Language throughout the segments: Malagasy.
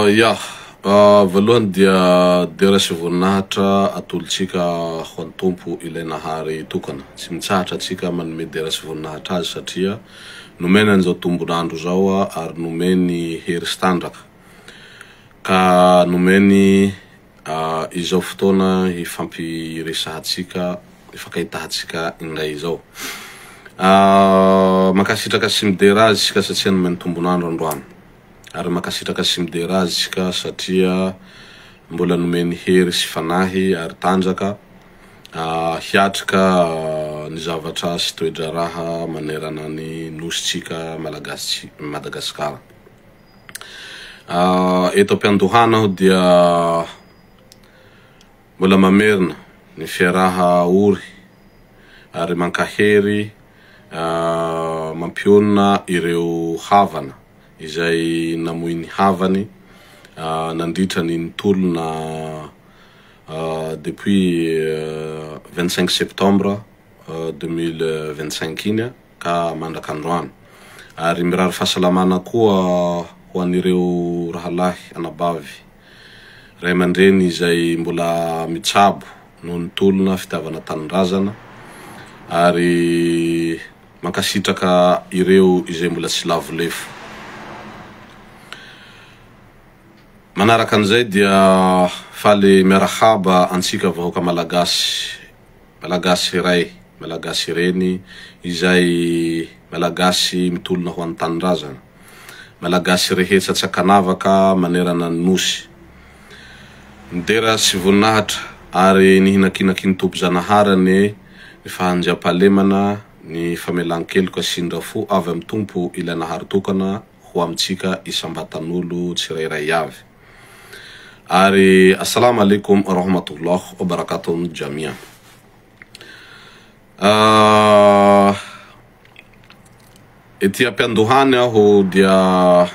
Ya, voalohany dia dera sy voninahitra atolotsika ho an'ny Tompo ilay Nahary tokana. Tsy mitsahatra antsika manome dera sy voninahitra Azy satria nomeny an'izao tombon'andro izao ary nomeny hery sy tanjaka ka nomeny izao fotoana hifampiresahantsika, hifankahitahantsika indray izao. Mankasitraka sy midera Azy isika satria nomeny tombon'andro androany. Ary mankasitraka sy midera Azy isika satria mbola nomeny hery sy fanahy ary tanjaka hiatrika ny zavatra sy toe-draharaha manerana ny Nosintsika Malagasy Madagasikara. Eto am-piandohana aho dia mbola mamerina ny fiaraha ory ary mankahery mampionona ireo havana izay namoy ny havany nandritra ny nitolona depuis 25 septembre 2025 iny ka mandrak'androany. Ary mirary fahasalamana koa ho an'ireo rahalahy, anabavy, ray aman-dreny izay mbola mitsabo noho ny tolona fitiavana tanindrazana ary mankasitraka ireo izay mbola tsy lavo lefo. Manaraka an'izay dia faly miarahaba antsika vahoaka malagasy Malagasy ray, Malagasy reny, izay Malagasy mitolona ho an'ny tanindrazana, Malagasy rehetra tsy ankanavaka manerana ny Nosy. Midera sy voninahitra ary ny hinakinakin'ny Tompo Zanahary anie ny fahandriampahalemana, ny famelan-keloka sy indra-fo avy amin'ny Tompo ilay Nahary Tokana ho amintsika isam-batan'olo tsirairay avy. Ary Assalam Alaikum Warahmatullah Wabarakatuh Jamia. Ety am-piandohany aho dia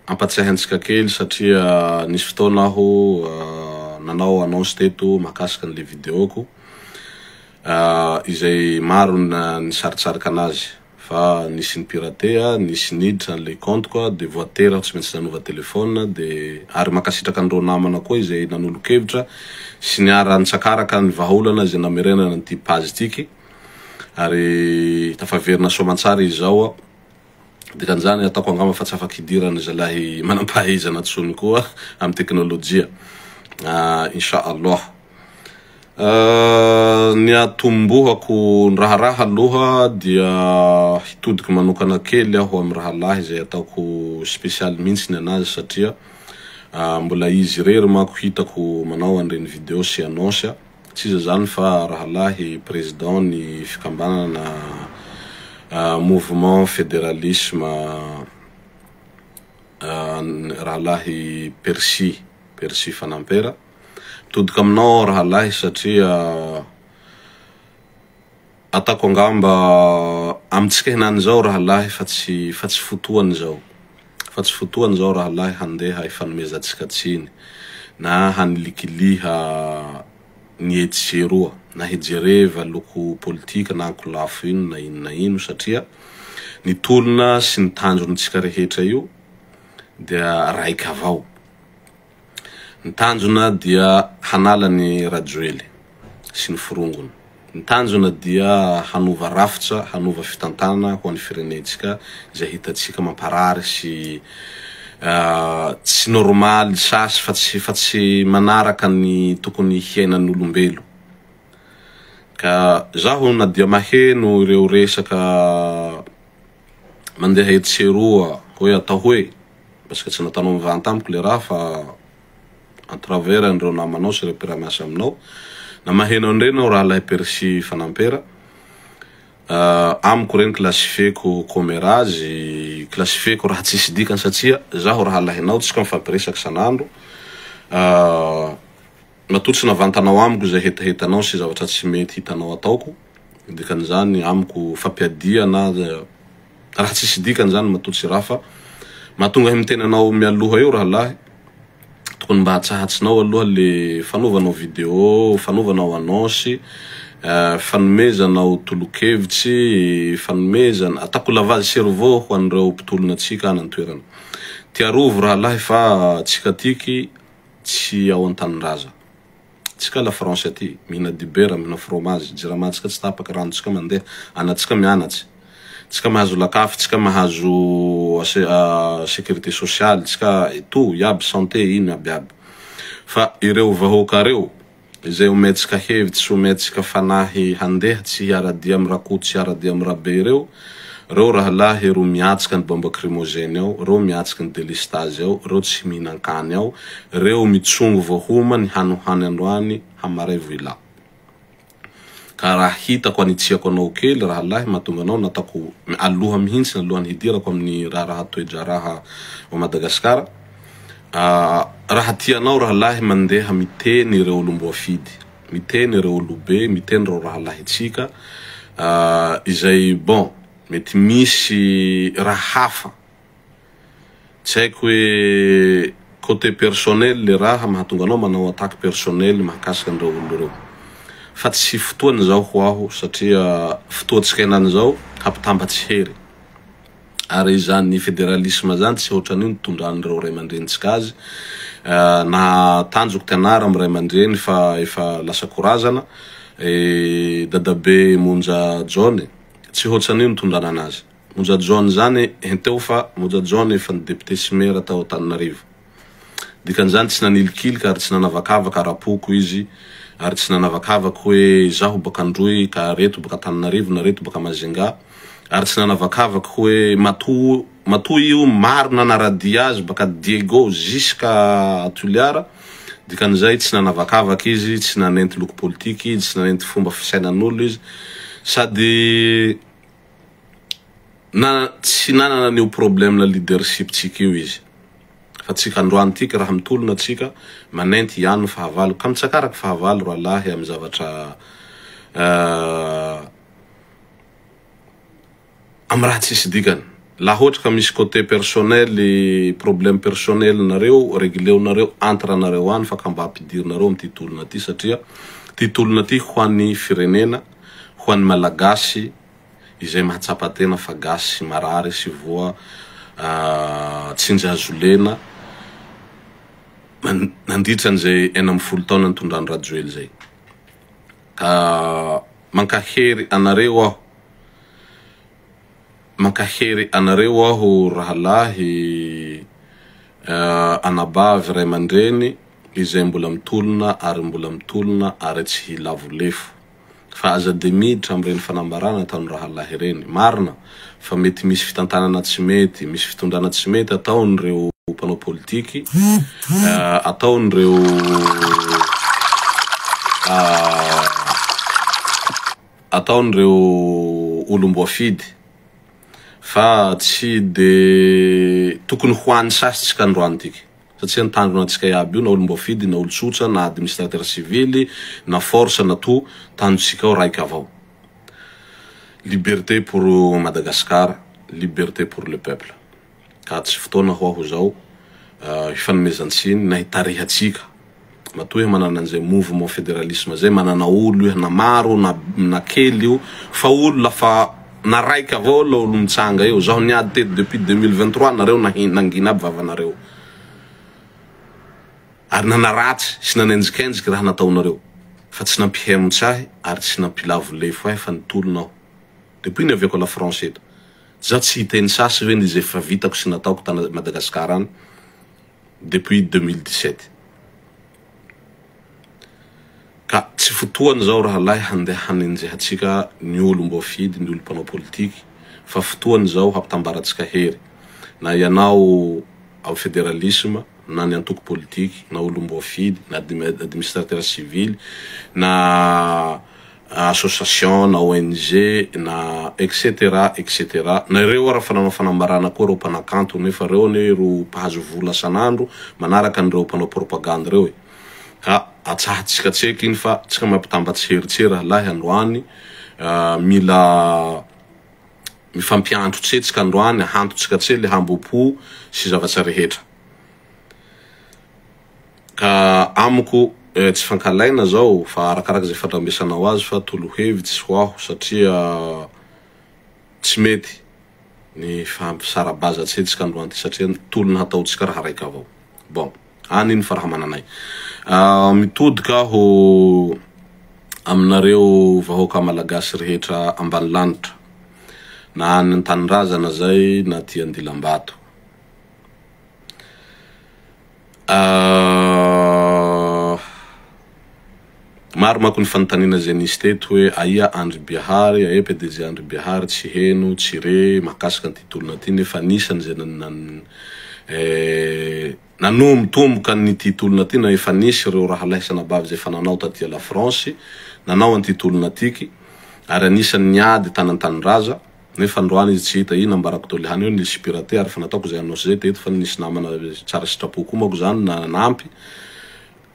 ampatsiahy antsika kely satria nisy fotoana aho nanao annonce teto mahakasika an'ilay vidéo-ko izay maro nisaritsarika anazy. Fa nisy ni-pirater, nisy niditra an'ilay compte-ko dia voatery aho tsy maintsy nanova téléphone dia ary mankasitraka an'ireo namana koa izay nanolo-kevitra sy niara-nitsakaraka ny vahaolana izay namerenana an'ity page ity ary tafaverina soamantsara izy izao. Dikan'izany ataoko angamba fa tsy afaka hidiran'ny zalahy manam-pahaizana intsony koa amin'ny teknolojia. Insha Allah. Ny hatombohako ny raharaha aloha dia hitodika manokana kely aho amin'ny rahalahy izay ataoko spécial mihitsy ny anazy satria mbola izy irery manko hitako manao an'ireny vidéo sy annonce, tsy iza izany fa rahalahy président ny fikambanana mouvement fédéralisme rahalahy Percy, Percy Fanampera. Mitodika aminao aho rahalahy satria ataoko angamba amintsika henany izao rahalahy fa tsy fa tsy fotoany izao fa tsy fotoany izao rahalahy handeha hifanomezantsika tsiny na hanilikiliha ny etsy sy eroa na hijereva loko politika na ankolafo ino na ino na ino satria ny tolona sy ny tanjontsika rehetra io dia raika avao. Ny tanjona dia hanala an'i Rajoely sy ny forongony. Ny tanjona dia hanova rafitra, hanova fitantanana ho an'ny firenentsika izay hitantsika mamparary sy tsy normaly sasy fa tsy fa tsy manaraka ny tokony hiainan'ny olombelo. Ka zaho na dia maheno ireo resaka mandeha etsy sy eroa hoe atao hoe parce que tsy nataonao mivanta amiko le raha fa en travers an'ireo namanao sy ireo mpiara-miasa aminao na maheno an'ireny aho rahalahy Percy Fanampera amiko ireny classifieko comérage classifieko raha tsisy dikany satria zaho rahalahinao tsika mifampiresaka isan'andro Matoa tsy navantanao amiko izay hetahetanao sy zavatra tsy mety hitanao ataoko, ny dikan'izany amiko fampiadiana raha tsisy dikany izany matoa tsy raha fa mahatonga ahy miteny anao mialoha eo rahalahy, tokony mba atsahatsinao aloha le fanaovanao video, fanaovanao annonce, fanomezanao tolo-kevitsy, fanomezana, ataoko lavage cerveau ho an'ireo mpitolona antsika any an-toerana. Tiarovo rahalahy fa tsika tiky tsy ao an-tanindraza. Tsika la France aty, mihina dibera, mihina fromage, jirama tsika tsy tapaka, rano tsika mandeha, anatsika mianatsy. Tsika mahazo lakafy, tsika mahazo sécurité sociale, tsika tout iaby santé ino iaby iaby. Fa ireo vahoaka reo izay omentsika hevitsy sy omentsika fanahy handeha tsy hiara-dia am Rakoto tsy hiara-dia am Rabe ireo, reo rahalahy ro miatsika ny bombe crimogène ao, reo miatsiky ny délestage ao, reo tsy mihinan-kany ao, reo mitsongo vao homa ny hany hohany androany hamaray vo ilà. Ka raha hitako anitsiako anao kely rahalahy mahatonga anao nataoko aloha mihintsy alohan'ny hidirako amin'ny raharaha toe-draharaha ao Madagasikara, raha tianao rahalahy mandeha miteny ireo olom-boafidy, miteny ireo olobe, miteny ireo rahalahintsika izay bon mety misy raha hafa Tsy haiko hoe côté personnel le raha mahatonga anao manao attaque personnel mahakasika an'ireo olona ireo. Fa tsy fotoana izao ho aho satria fotoantsika henany izao hampitambatsy hery. Ary izany fédéralisme izany tsy ohatran'io nitondran'ireo ray aman-drenintsika azy. Na tanjoko ty anara amin'ny ray aman-dreny fa efa lasa korazana. Dadabe Monja John, tsy ohatran'io nitondrana anazy. Monja John zany henteo fa Monja John efa ny député sy maire tao Antananarivo. Dikan'izany tsy nanilikilika ary tsy nanavakavaka ara-poko izy ary tsy nanavakavaka hoe izaho baka Androy ka reto baka Antananarivo na reto baka Majunga ary tsy nanavakavaka hoe matoa matoa io maro nanaradia azy baka Diego ziska Toliara dikan'izay tsy nanavakavaka izy tsy nanenty loko politika izy tsy nanenty fomba fisainan'olo izy sady Na tsy nanana an'io problème leadership tsika io izy. Fa tsika androany tiky raha mitolona tsika manenty ihany ny fahavalo ka mitsakaraky fahavalo rahalahy amy zavatra amy raha tsisy dikany. Laha ohatry ka misy côté personnel problème personnel nareo regleonareo entre anareo any fa ka mba ampidirinareo amty tolona ty satria ty tolona ty ho an'ny firenena ho an'ny malagasy izay mahatsapa tena fa gasy marary sy voa tsindry hazo lena nandritra an'izay 16 taona nitondran'i Rajoely izay. Ka mankahery anareo aho, mankahery anareo aho rahalahy, anabavy, ray aman-dreny izay mbola mitolona ary mbola mitolona ary tsy hilavo lefo. Fa aza de miditra amin'ireny fanambarana ataon'ny rahalahy ireny. Marina fa mety misy fitantanana tsy mety, misy fitondrana tsy mety ataon'ireo mpanao politiky, ataon'ireo ataon'ireo olom-boafidy fa tsy de tokony ho any sasy tsika androany tiky. Satria ny tanjona antsika iaby io na olom-boafidy na olon-tsotra na administrateur sivily na force na tout tanjontsika ao raika avao. Liberté pour Madagascar, liberté pour le peuple. Ka tsy fotoana ho aho zao hifanomezan-tsiny na hitarihantsika. Matoa iha manana an'izay mouvement fédéralisme zay, manana olo iha na maro na na kely io fa olo lafa na raika avao la olo mitsanga eo. Zaho niady teto depuis 2023 nareo nahi nangina aby vavanareo. Ary nanaratsy sy nanenjikenjiky raha nataonareo. Fa tsy nampihemotsy ahy ary tsy nampilavo lefo ahy fa nitolona aho. Depuis niaviako à la France eto. Zaho tsy hiteny sasy ve ny izay efa vitako sy nataoko tany Madagascar any. depuis 2017. Ka tsy fotoana izao rahalahy handeha hanenjehantsika ny olom-boafidy, ny olom-panao politiky, fa fotoana izao hampitambarantsika hery. Na ianao ao federalisme, na ny antoko politiky, na olom-boafidy, na administrateur sivily, na association na ONG na etc etc na ireo ara fa nanao fanambarana koa ireo mpanakanto nefa ireo anie ro mpahazo vola sanandro manaraka an'ireo mpanao propagande ireo e ka atsahatsika tseky iny fa tsika mampitambatsy hery tse rahalahy androany mila mifampiantro tse tsika androany ahantotsika tse le hambopo sy zavatsa rehetra Ka amiko tsy fankahalaina zao fa arakaraka izay fandrambesanao azy fa tolo-hevitsy ho aho satria tsy mety. Ny fampisara-bazan-tsetsika androany ty satria ny tolona hataontsika raha raika avao. Bon, any iny fa raha mananay. Mitodika aho aminareo vahoaka Malagasy rehetra ambanilanitra, na any an-tanindrazana zay na aty andilam-bato. Maro manko ny fanontaniana izay nisy teto hoe aia Andry Biahary, aia PDG Andry Biahary, tsy heno, tsy re mahakasika an'ity tolona ity nefa anisany izay nanombotomboka an'ity tolona ity na efa nisy ireo rahalahy sy anabavy izay efa nanao taty la France nanao an'ity tolona tiky ary anisany niady tany an-tanindraza. Nefa androany izy tsy hita, iny nambarako teo lehany eo nisy pirate ary efa nataoko izay annonce izay teto fa nisy namana tsara sitrapo koa manko zany nanampy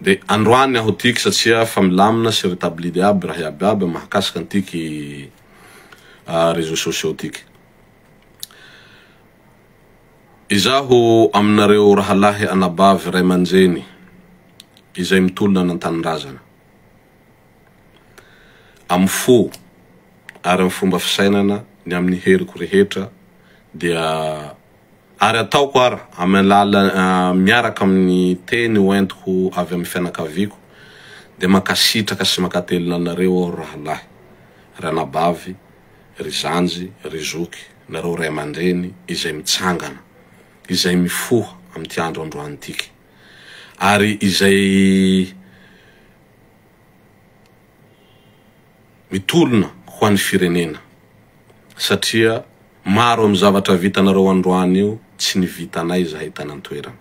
de androany aho tiky satria fa milamina sy retabli aby raha iaby aby mahakasika antiky réseaux sociaux tiky. Izaho aminareo rahalahy anabavy ray aman-dreny izay mitolona an'antanindrazana. Amin'ny fo ary amin'ny fomba fisainana ny amin'ny heriko rehetra dia ary ataoko ara amin'ny alala miaraka amin'ny teny hoentiko avy amin'ny fianakaviako dia mankasitraka sy mankatelina anareo aho ry rahalahy, ry anabavy, ry zanjy, ry zoky, nareo ray aman-dreny izay mitsangana, izay mifoha amin'ity andro androany ity ary izay Mitolona ho an'ny firenena satria maro amin'ny zavatra vitanareo androany io tsy ny vitanay izahay tany an-toerana.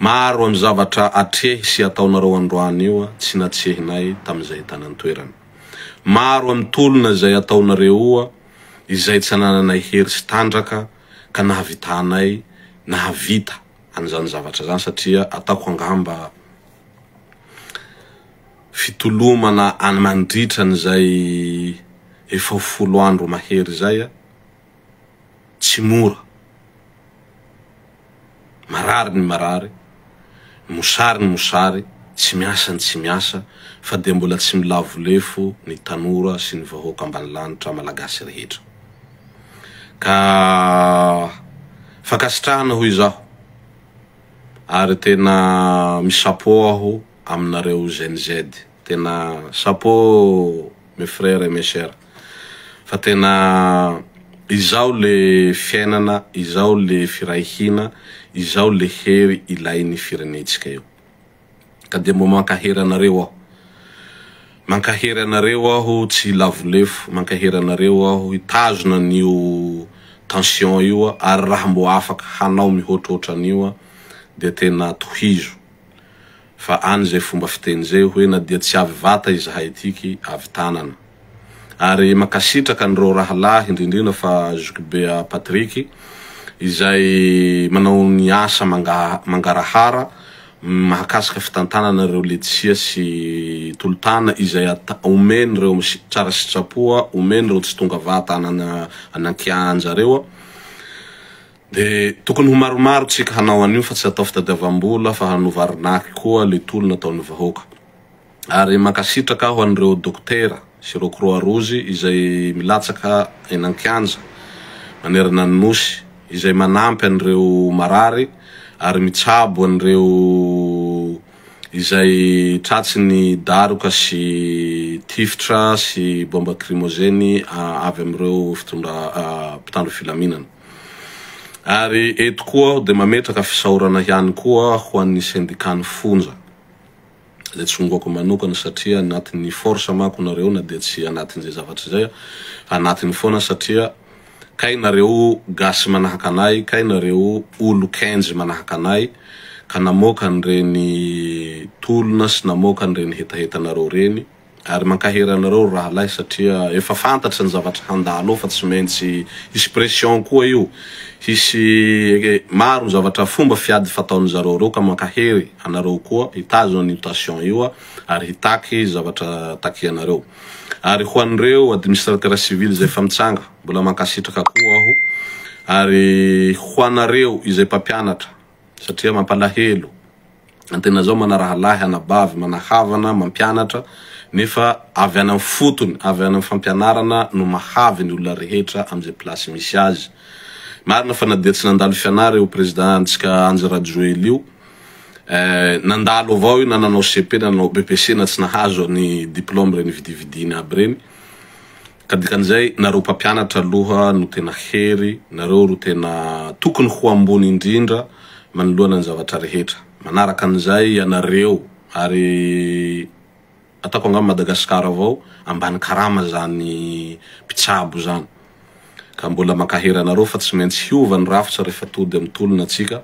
Maro amin'ny zavatra atrehy sy ataonareo androany io tsy natsehinay tamin'izahay tany an-toerana. Maro amin'ny tolona izay ataonareo io izay tsy anananay hery sy tanjaka ka nahavitanay nahavita an'izany zavatra izany satria ataoko angamba Fitolomana any mandritra an'izay efa ho folo andro mahery izay tsy mora. Marary ny marary, mosary ny mosary, tsy miasa ny tsy miasa fa dia mbola tsy milavo lefo ny tanora sy ny vahoaka ambanilanitra malagasy rehetra. Ka fankasitrahana hoy izaho ary tena mi-chapeau aho aminareo Gen Z tena chapeau mes frères et mes soeurs fa tena izao le fiainana izao le firaihina izao le hery ilainy firenentsika io ka dia mbo mankahery anareo aho mankahery anareo aho tsy hilavolefo mankahery anareo aho hitazona an'io tension io ary raha mbo afaka hanao mihoatroatra an'io dia tena tohizo Fa any zay fomba fiteny zay hoe na dia tsy avy vata izahay tiky avy tanana. Ary mankasitraka an'ireo rahalahy indrindrindra fa zokibea Patrick izay manao ny asa mangarahara mahakasika fitantanana ireo letisia sy tolotana izay omen'ireo tsara sitrapoa omen'ireo tsy tonga vata any ankianja reo. De tokony ho maromaro tsika hanao an'io fa tsy atao fitadiavam-bola fa hanova arnaque koa le tolona ataon'ny vahoaka. Ary mankasitraka aho an'ireo dokotera sy ireo croix rouge izay milatsaka eny an-kianja manerana ny nosy izay manampy an'ireo marary ary mitsabo an'ireo izay tratry ny daroka sy tifitra sy bomba lacrymogène avy amin'ireo fitondra mpitandro filaminana. Ary eto koa aho dia mametraka fisaorana ihany koa ho an'ny sendikan'ny fonja, izay tsongoako manokana satria anatin'ny force manko nareo na dia tsy anatin'izay zavatra izay aho, fa anatiny foana satria kay nareo gasy manahaka anay, kay nareo olo kendry manahaka anay ka namoaka an'ireny tolona sy namoaka an'ireny hetahetanareo ireny. Ary mankahery anareo ry rahalahy satria efa fantatra ny zavatra handalo eo fa tsy maintsy hisy pression koa io, hisy maro ny zavatra fomba fiady fataon'izareo reo ka mankahery anareo koa hitazona an'io tension io ary hitaky zavatra takianareo. Ary ho an'ireo administrateur civil izay efa mitsanga mbola mankasitraka koa aho ary ho anareo izay mpampianatra satria mampalahelo Antena zao mana rahalahy, anabavy, mana havana, mampianatra, nefa avy any amin'ny fotony, avy any amin'ny fampianarana no mahavy ny olona rehetra amin'izay place misy azy. Marina fa na dia tsy nandalo fianara io président antsika Andry Rajoely io, eh, nandalo avao io na nanao CP na nanao BEPC na tsy nahazo ny diplôme reny vidividiny aby reny. Ka dikan'izay nareo mpampianatra aloha no tena hery, nareo ro tena tokony ho ambony indrindra manoloana ny zavatra rehetra. Manaraka an'izay ianareo ary ataoko angamba Madagascar avao ambany karama zany mpitsabo zany. Ka mbola mankahery anareo fa tsy maintsy hiova ny rafitra rehefa tody amin'ny tolona antsika.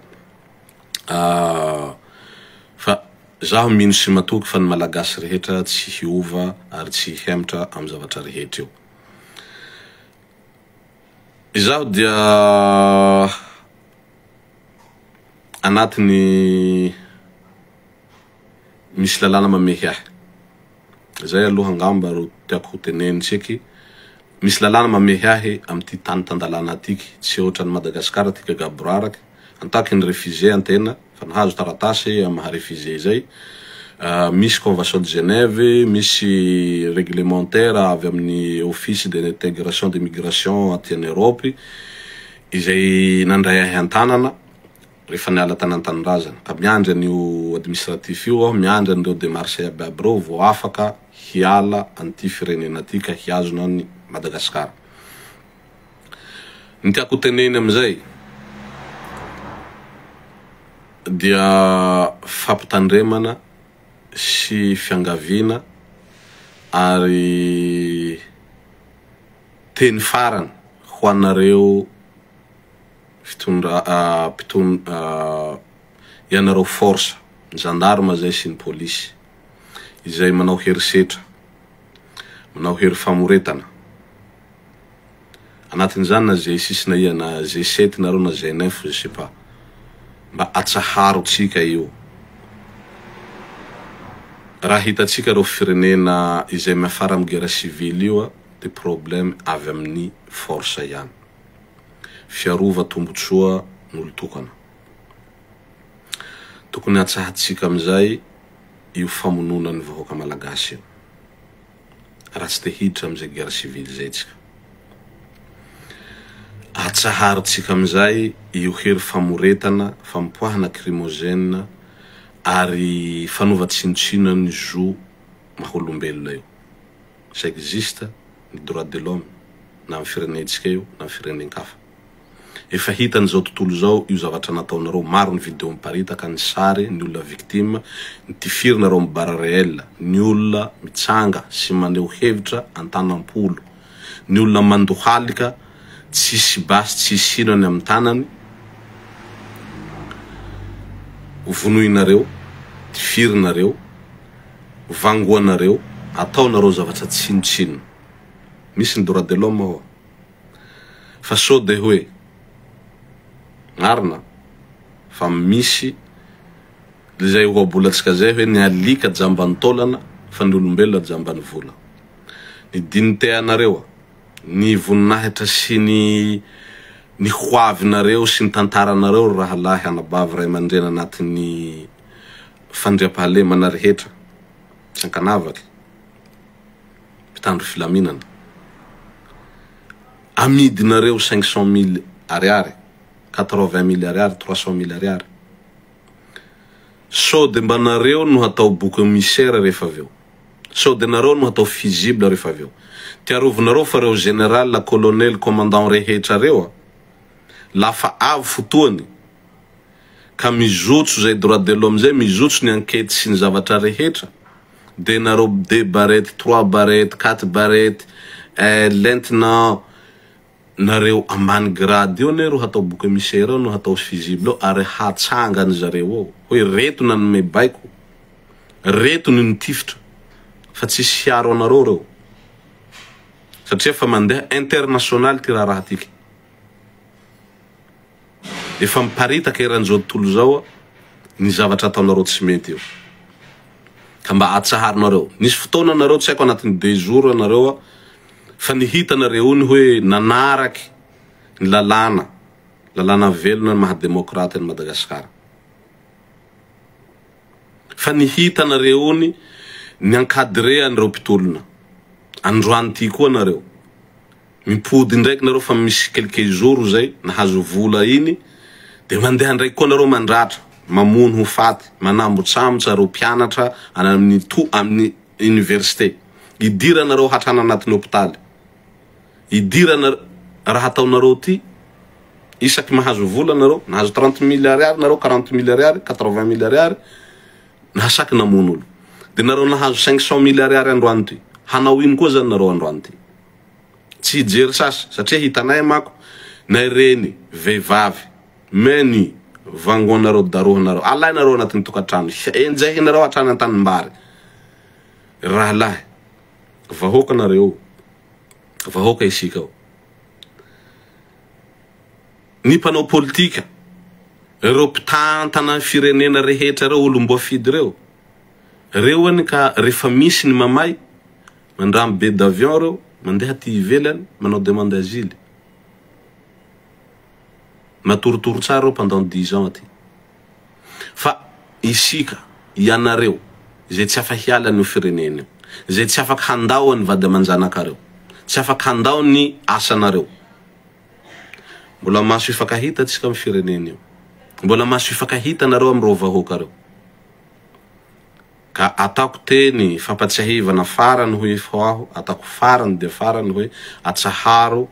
Fa zaho mino sy matoky fa ny Malagasy rehetra tsy hiova ary tsy hihemotra amin'ny zavatra rehetra io. Izaho dia anatin'ny misy lalàna mamehy ahy. Zay aloha angamba ro tiako ho teneniny tseky. Misy lalàna mamehy ahy amin'ity tany tan-dalàna atiky. Tsy ohatran'i Madagasikara tika gaboraraka. En tant que ny réfugié antena, fa nahazo taratasy amin'ny maha réfugié zay. Misy convention de Genève, misy réglementaire avy amin'ny office de l'intégration des migrations aty en Europe izay nandray ahy an-tanana. Rehefa niala tany an-tanindrazana. Ka miandry an'io administratif io aho, miandry an'ireo demarches iaby aby ireo vao afaka hiala an'ity firenena ity ka hihazona an'i Madagasikara. Ny tiako ho teneny amin'izay dia fampitandremana sy fiangaviana ary teny farany ho anareo fitondra mpiton ianareo force ny gendarme zay sy ny polisy izay manao herisetra manao hery famoretana anatin'izany na G6 na ia na G7 nareo na G9 je sais pas mba atsaharo tsika io raha hitatsika reo firenena izay miafara amin'ny guerre civile io de problème avy amin'ny force ihany. Fiarova tombotsoa n'olon-tokana. Tokony hatsahatsika amin'izay io famonoana ny vahoaka malagasy io. Raha tsy te hiditra amin'izay guerre civile izay tsika. Atsaharintsika amin'izay io hery famoretana, famopoahana crimogène ary fanova tsinontsinona ny zo maha olombelona io. Ça existe ny droit de l'homme na amin'ny firenentsika io na amin'ny firenen-kafa. Efa hitan'izao tontolo izao io zavatra nataonareo, maro ny video miparitaka, ny sary, ny olona victime, ny tifirinareo amin'ny barre réel, ny olona mitsanga sy maneho hevitra antanam-polo, ny olona mandohalika tsisy basy tsisy inona amin'ny tanany, vonoinareo, tifirinareo, vangoanareo, ataonareo zavatra tsinontsinona. Misy ny droit de l'homme hoa. Fa sao de hoe marina fa misy izay ohabolantsika zay hoe ny alika jamban'ny taolana fa ny olombelona jamban'ny vola. Ny dignité anareo, ny voninahitra sy ny ny hoavinareo sy ny tantaranareo ry rahalahy anabavy ray aman-dreny anatin'ny fandriampahalemana rehetra tsy ankanavaky. Mpitandro filaminana. Amidinareo 500 000 ariary, 80 000 ariary, 300 000 ariary. Sao de mba nareo no hatao bouc émissaire rehefa avy eo. Sao de nareo no hatao fusible rehefa avy eo. Tiarovinareo fa reo général, colonel, commandant rehetra reo a, lafa avy fotoany ka mizotso zay droit de l'homme zay, mizotso ny enquête sy ny zavatra rehetra, de nareo deux barrettes, trois barrettes, quatre barrettes, eh, lieutenant, nareo ambany grade eo anie ro hatao bouc émissaire eo no hatao fusible eo ary hatsangany zareo eo hoe reto nanome baiko, reto no nitifitra fa tsisy hiaro anareo reo satria fa mandeha international ty raharaha tiky. Efa miparitaka eran'izao tontolo izao ny zavatra ataonareo tsy mety io. Ka mba atsaharonareo. Nisy fotoana nareo tsy haiko anatin'ny deux jours nareo fa ny hitanareo iny hoe nanaraky ny lalàna, lalàna velona ny maha demokraty an'i Madagasikara. Fa ny hitanareo iny ny encadrer an'ireo mpitolona. Androany ty koa nareo. Mipody indraiky nareo fa misy quelques jours zay nahazo vola iny de mandeha ndraiky koa nareo mandratra, mamono ho faty, manambotsambotra reo mpianatra any amin'ny to amin'ny université. Idiranareo hatrany anatin'ny hopitaly. Idirana raha ataonareo ty isaky mahazo vola nareo, nahazo 30 mille ariary nareo, 40 mille ariary, 80 mille ariary, nahasaky namono olo. De nareo nahazo 500 mille ariary androany ty, hanao ino koa zany nareo androany ty? Tsy hijery sasy satria hitanay mako na ireny vehivavy meny vangoanareo darohanareo alainareo anatin'ny tokantrano enjehinareo hatrany antanimbary rahalahy vahoaka nareo vahoaka isika ao ny mpanao politika ireo mpitantana ny firenena rehetra ireo olom-boafidy ireo reo any ka rehefa misy ny mamay Mandramy billet d'avion reo mandeha aty ivelany manao demande asile. Matoritory tsara reo pendant dix ans aty. Fa isika, ianareo izay tsy afa hiala an'io firenena io, izay tsy afaka handao an'ny vady aman-janakareo, tsy afaka handao ny asanareo. Mbola maso hifankahita tsika amin'ny firenena io. Mbola maso hifankahita nareo amin'ireo vahoaka reo. Ka ataoko teny fampatsiahivana farany hoy aho, ataoko farany dia farany hoe atsaharo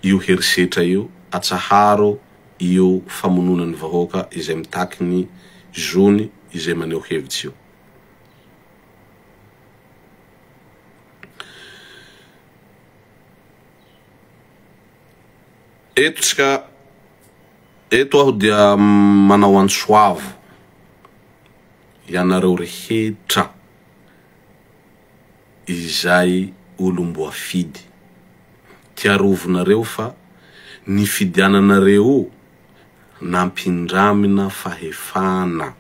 io herisetra io, atsaharo io famonoana ny vahoaka izay mitaky ny zony izay maneho hevitsy io. Eto tsika, eto aho dia manao antso avo. Ianareo rehetra izay olom-boafidy, tiarovinareo fa ny fidiananareo nampindramina fahefana.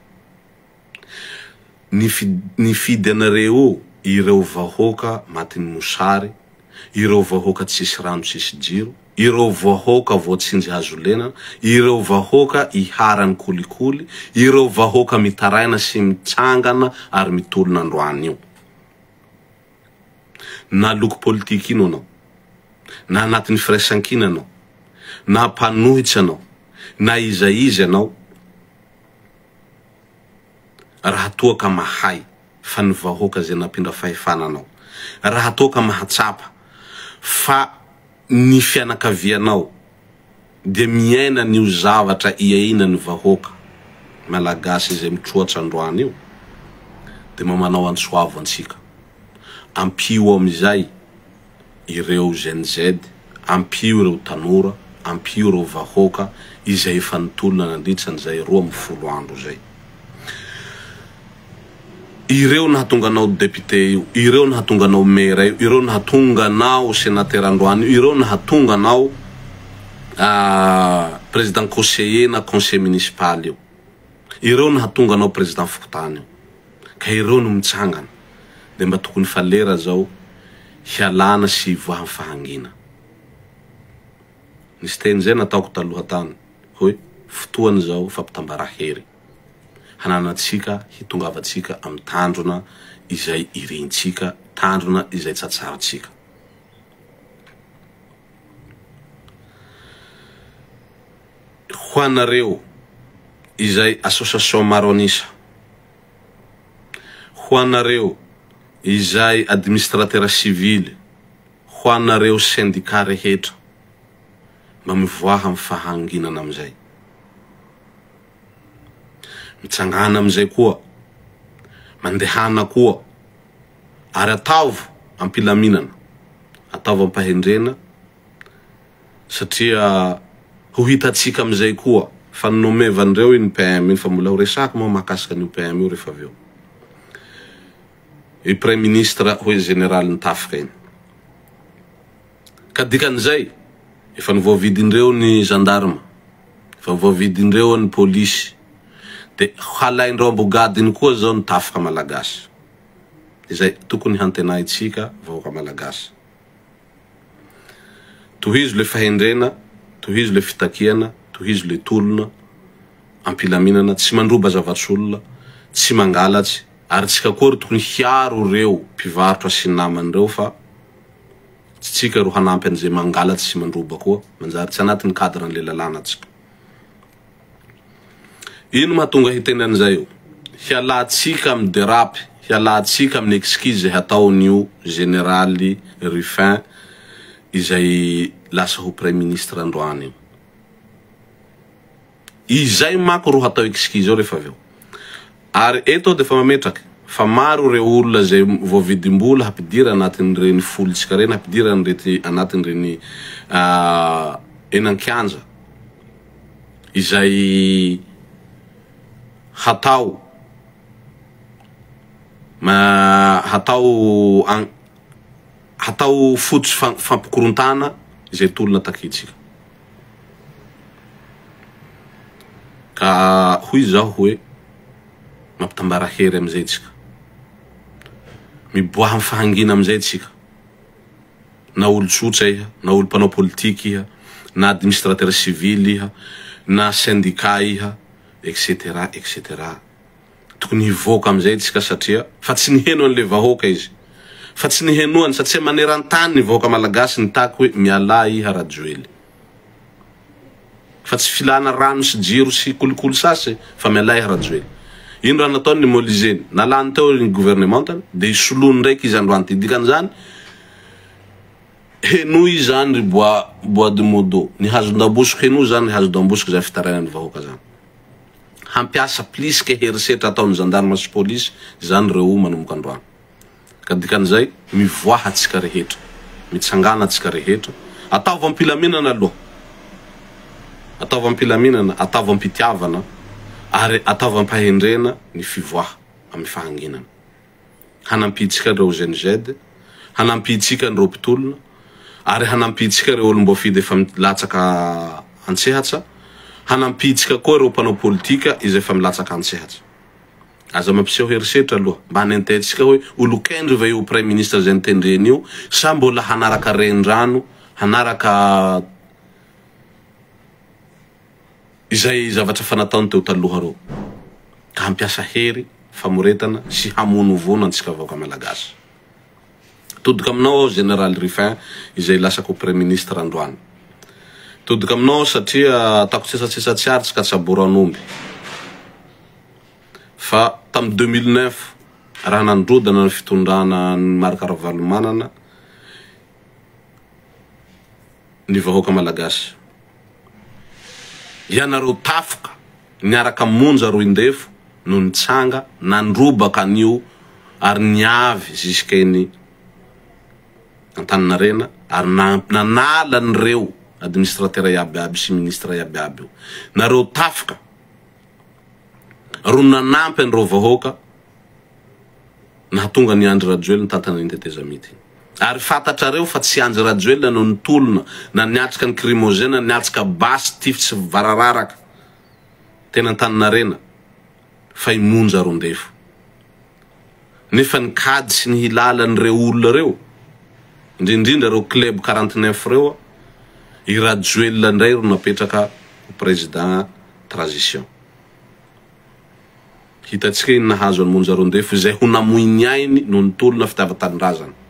Nifidy anareo ireo vahoaka matin'ny mosary, ireo vahoaka tsisy rano tsisy jiro, ireo vahoaka voatsinjy hazolena, ireo vahoaka iharan'ny kolikoly, ireo vahoaka mitaraina sy mitsangana ary mitolona androany io. Na loko politika ino anao, na anatin'ny firaisankina anao, na mpanohitsy anao, na iza iza ianao, raha toa ka mahay fa ny vahoaka izay nampindra fahefana anao, raha toa ka mahatsapa fa ny fianakavianao dia miaina an'io zavatra iainan'ny vahoaka Malagasy izay mitroatra androany io, dia mba manao antso avo antsika. Ampio amin'izay ireo Gen Z, ampio ireo tanora, ampio ireo vahoaka izay efa nitolona nandritra an'izay 12 andro izay. Ireo nahatonga anao député io, ireo nahatonga anao maire io, ireo nahatonga anao sénateur androany io, ireo nahatonga anao président conseiller na conseiller municipal io, ireo nahatonga anao président fokontany io, ka ireo no mitsangana dia mba tokony fa lera zao hialana sy hivoahan'ny fahangiana. Nisy teny zay nataoko taloha tany hoe fotoana izao fampitambara hery. hananantsika hitongavantsika amin'ny tanjona izay irintsika, tanjona izay tsatsarintsika. Ho anareo izay association maro an'isa, ho anareo izay administrateur civil, ho anareo syndicat rehetra, mba mivoaha amin'ny fahanginana amin'izay. Mitsangàna amin'izay koa, mandehana koa, ary ataovy am-pilaminana, ataovy am-pahendrena, satria ho hitantsika amin'izay koa fa nomevan'ireo iny PM iny, fa mbola ho resahako moa mahakasika an'io PM io rehefa avy eo. Io Praiminisitra hoy Jeneralin'ny tafika iny. Ka dikan'izay, efa nivoavidin'ireo ny gendarme, efa voavidin'ireo ny polisy, dia halain'ireo ambogadiny koa izao ny tafika malagasy. Izay tokony hantenaintsika vahoaka malagasy. Tohizo le fahendrena, tohizo le fitakiana, tohizo le tolona ampilaminana, tsy mandroba zavatr'olona, tsy mangalatsy, ary tsika koa ry tokony hiaro ireo mpivarotra sy ny namany ireo fa. Tsy tsika ro hanampy an'izay mangalatsy sy mandroba koa, manjary tsy anatin'ny cadre an'le lalàna tsika. Ino mahatonga hiteny an'izay io? Hialantsika amin'ny derapy, hialantsika amin'ny excuse izay hataon'io Jeneraly Ruffin izay lasa ho Praiminisitra androany io. Izay manko ro hatao excuse eo rehefa avy eo. Ary eto aho dia efa mametraka fa maro ireo olona izay voavidim-bola hampidira anatin'ireny folitsika ireny, hampidira an'irety anatin'ireny eny an-kianja izay hatao hatao hatao fotsy fampikorontana izay tolona takintsika. Ka hoy izaho hoe, mampitambara hery amin'izay tsika. Miboaha amin'ny fahangina amin'izay tsika. Na olon-tsotra iha, na olo mpanao politika iha, na administrateur civil iha, na syndicat iha, etc. Etc. Tokony hivoaka amin'izay tsika satria fa tsy niheno an'le vahoaka izy. Fa tsy nihenoany satria maneran-tany ny vahoaka malagasy nitaky hoe mialà iha Rajoely. Fa tsy filana rano sy jiro sy kolikoly sasy fa mialà iha Rajoely. Ino raha nataony ny Molizeny? Nalany teo ny gouvernementany dia isoloany ndraiky izy androany ty. Dikan'izany henoy izany ry bois bois de modo. Ny hazon-dambosiko henoy izany ry hazon-dambosiko izany fitarainan'ny vahoaka zany. Hampiasa plisque herisetra ataon'ny zandarma sy polisy izany reo manomboka androany. Ka dikan'izay, mivoaha tsika rehetra, mitsangàna tsika rehetra, ataovy am-pilaminana aloha, ataovy am-pilaminana, ataovy am-pitiavana ary ataovy am-pahendrena ny fivoaha amin'ny fahanginana. Hanampiantsika ireo GNZ, hanampiantsika ireo mpitolona, ary hanampiantsika ireo olom-boafidy efa milatsaka an-tsehatsa, hanampiantsika koa ireo mpanao politika izay efa milatsaka an-tsehatsa. Aza mampiseho herisetra aloha, mba hanentehantsika hoe olon-kendry ve io praiminisitra izay notendreny io sa mbola hanaraka renirano, hanaraka izay zavatra efa nataony teo taloha reo ka hampiasa hery famoretana sy hamonovono antsika vahoaka malagasy. Todika aminao aho Général Ruffin izay lasa ko Praiminisitra androany. Todika aminao aho satria ataoko tsesatsetsa tsy ary tsy katsaboran'omby fa tamin'ny 2009 raha nandrodana ny fitondrana an'i Marc Ravalomanana ny vahoaka malagasy. Ianareo tafoka niaraka Monja Roindefo no nitsanga nandrobaka an'io ary niavy zisk'eny Antaninarenina ary nanala an'ireo administratera iaby aby sy ministra iaby aby io. Nareo tafika ro nanampy an'ireo vahoaka nahatonga an'i Andry Rajoelina nitantana iny tetezamita iny. Ary fantatrareo fa tsy Andry Rajoelina no nitolona na niatrika ny krimozena, niatrika basy tifitsy varararaka teny Antaninarena fa i Monja Rondefo. Nefa ny kajy sy ny hilala an'ireo olona ireo, indrindrindra ireo club 49 ireo, i Rajoelina indray ro napetraka ho président transition. Hitantsika iny nahazo an'i Monja Roindefo izay ho namoy ny ainy noho ny tolona fitiavan-tanindrazana.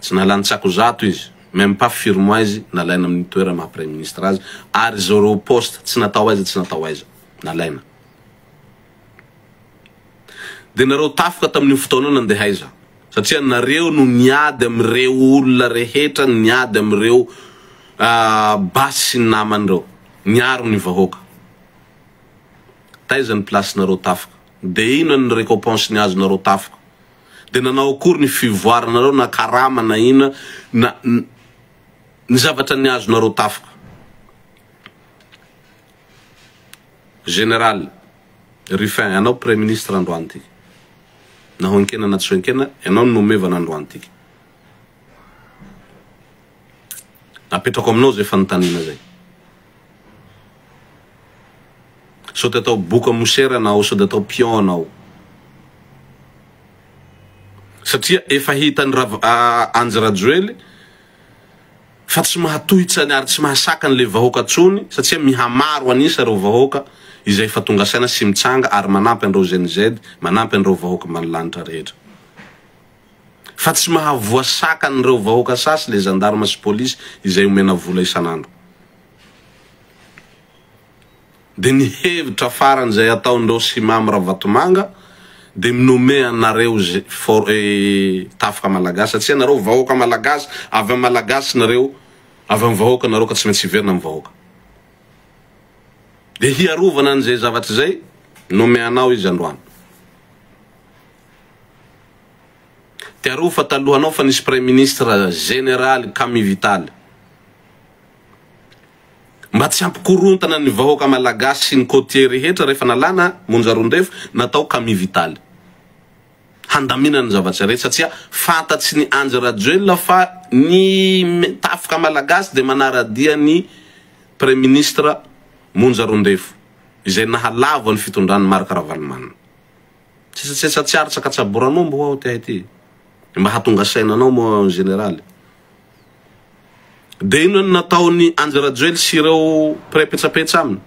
Tsy nahalany tsakozato izy, même pas firy mois izy nalaina amin'ny toerana maha Praiminisitra azy ary zéro poste, tsy natao aiza tsy natao aiza, nalaina. Dia nareo tafika tamin'io fotoana io nandeha aiza? Satria nareo no niady amin'ireo olona rehetra niady amin'ireo basy sy ny namany ireo, niaro ny vahoaka. Taiza ny place nareo tafika? De inona ny recompense ny azonareo tafika? De nanao akory ny fivoaranareo na karama na inona na ny zavatra ny azonareo tafika? Général Ruffin ianao Praiminisitra androany ty. Na ho enkena na tsy ho enkena ianao no nomevana androany ty. Apetrako aminao zay fanontaniana zay. Sao de atao boka mosera anao, sao de atao pion anao. Satria efa hitan'i Rav Andry Rajoely fa tsy mahatohitra ny ary tsy mahasaka an'le vahoaka tsony satria mihamaro an'isa ireo vahoaka izay efa tonga saina sy mitsanga ary manampy an'ireo Gen Z, manampy an'ireo vahoaka ambanilanitra rehetra. Fa tsy mahavoasaka an'ireo vahoaka sasy le zandarma sy polisy izay omena vola isan'andro. Dia ny hevitra farany izay ataon'ireo sy Mamy Ravatomanga dia mi-nommer anareo ze for tafika malagasy satria nareo vahoaka malagasy avy amin'ny malagasy nareo avy amin'ny vahoaka nareo ka tsy maintsy hiverina amin'ny vahoaka. Dia hiarovana an'izay zavatra izay nommer anao izy androany. Tiarovo fa talohanao fa nisy Praiminisitra Jeneraly Camille Vital. Mba tsy hampikorontana ny vahoaka Malagasy sy ny côtier rehetra rehefa nalana Monja Roindefo natao Camille Vital. Handaminana ny zavatra rehetra satria fantatry ny Andry Rajoelina fa ny tafika Malagasy dia manara-dia ny Praiminisitra Monja Roindefo izay nahalavo ny fitondran'i Marc Ravalomanana. Tsetsatsetsa tsy aritra ka tsaboran'omby ho'aho ty ahy ty. Mba hahatonga saina anao moa en général. Dia inona no nataon'i Andry Rajoely sy ireo mpiray petsapetsa aminy?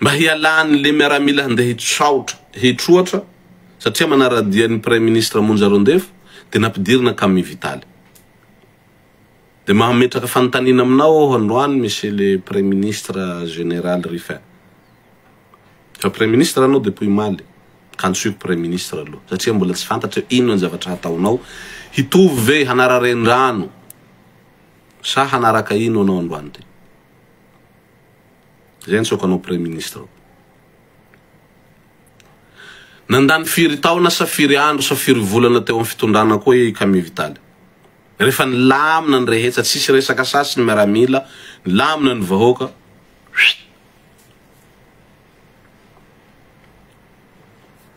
Mba hialan'le miaramila handeha hitsaotra, hitroatra satria manara-dia ny Praiminisitra Monja Roindefo dia nampidirina Camille Vital. Dia mametraka fanontaniana aminao aho androany Monsieur le Praiminisitra Général Rufin. Efa Praiminisitra anao depuis omaly, ka antsoiko Praiminisitra aloha satria mbola tsy fantatra hoe inona ny zavatra hataonao, hitovy ve hanara-renirano sa hanaraka ino anao androany ty? Zay antsoiko anao Praiminisitra. Nandany firy taona sa firy andro sa firy volana teo amin'ny fitondrana koa i Camille Vital. Rehefa nilamina ny rehetra, tsisy resaka sasy ny miaramila, nilamina ny vahoaka, huit.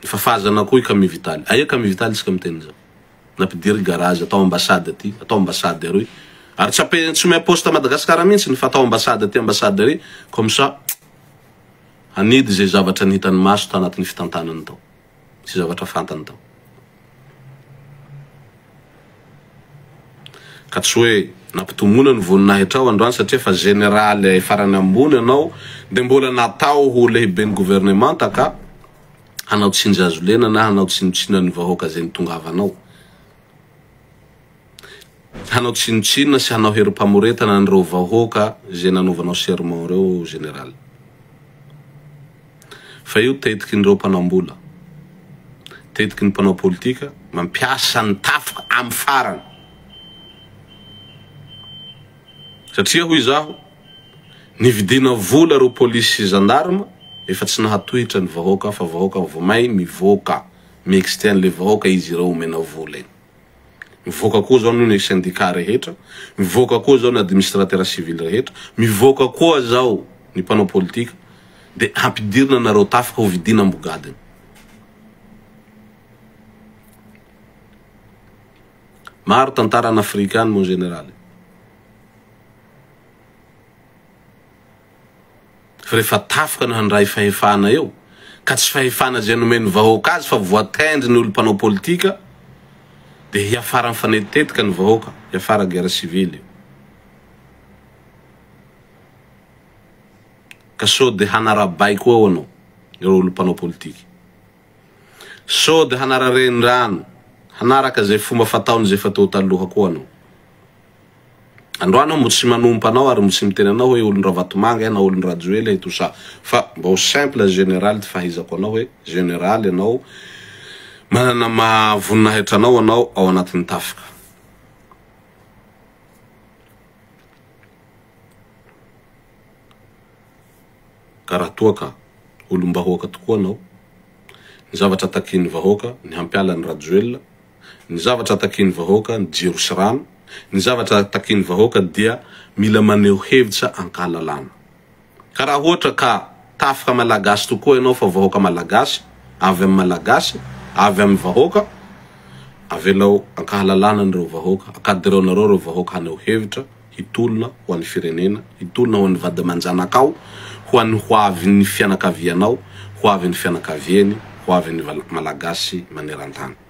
Nifafazana koa i Camille Vital. Aia Camille Vital isika miteny izao? Nampidiry garage atao ambassade aty, atao ambassade aroy. Ary tsy ape, tsy omea poste à Madagascar mihitsy fa atao ambassade aty, ambassade ary, comme ça hanidy izay zavatra nihitany maso tanatin'ny fitantanany tao. sy zavatra fantany tao. Ka tsy hoe nampitomoina ny voninahitrao androany satria efa jeneraly farany ambony ianao dia mbola natao ho lehiben'ny governemanta ka hanao tsindry azo lena na hanao tsinontsinona ny vahoaka izay nitongavanao. Hanao tsinontsinona sy hanao herim-pamoretana an'ireo vahoaka izay nanaovanao serment ireo Général. Fa io tetikin'ireo mpanam-bola, tetiky ny mpanao politika mampiasa ny tafika amin'ny farany. Satria hoy izaho, nividiana vola ireo polisy sy gendarme efa tsy nahatohitra ny vahoaka fa vahoaka vao may mivoaka, mi-exciter an'ilay vahoaka izy ireo omena vola iny. Mivoaka koa zao ny syndicat rehetra, mivoaka koa zao ny administrateur civil rehetra, mivoaka koa zao ny mpanao politika de hampidirina nareo tafika ho vidina ambogadiny. Maro tantara any Afrika any mon général. Fa rehefa tafika no handray fahefana eo, ka tsy fahefana izay nomen'ny vahoaka azy fa voatendry ny olo mpanao politika, dia hiafara mifanetitetika ny vahoaka, hiafara guerre civile io. Ka sao dia hanara-baiko eo anao, ireo olo mpanao politika. Sao dia hanara-renirano, hanaraka izay fomba fataony izay efa teo taloha koa anao. Androany aho mbo tsy manompa anao ary mbo tsy miteny anao hoe olon Ravatomanga eh na olon Rajoely eh tout ça fa mba ho simple général ty fahaizako anao hoe général ianao manana maha voninahitra anao anao ao anatin'ny tafika. Ka raha toa ka olom-bahoaka tokoa anao, ny zavatra takian'ny vahoaka ny hampiala an'i Rajoelina Ny zavatra takian'ny vahoaka ny jiro sy rano, ny zavatra takian'ny vahoaka dia mila maneho hevitra ankahalalana. Ka raha ohatra ka tafika malagasy tokoa ianao fa vahoaka malagasy, avy amin'ny malagasy, avy amin'ny vahoaka, avelao ankahalalana an'ireo vahoaka, ankadireonareo ireo vahoaka haneho hevitra, hitolona ho an'ny firenena, hitolona ho an'ny vady aman-janakao, ho an'ny ho avin'ny fianakavianao, ho avin'ny fianakaviany, ho avin'ny Malagasy maneran-tany.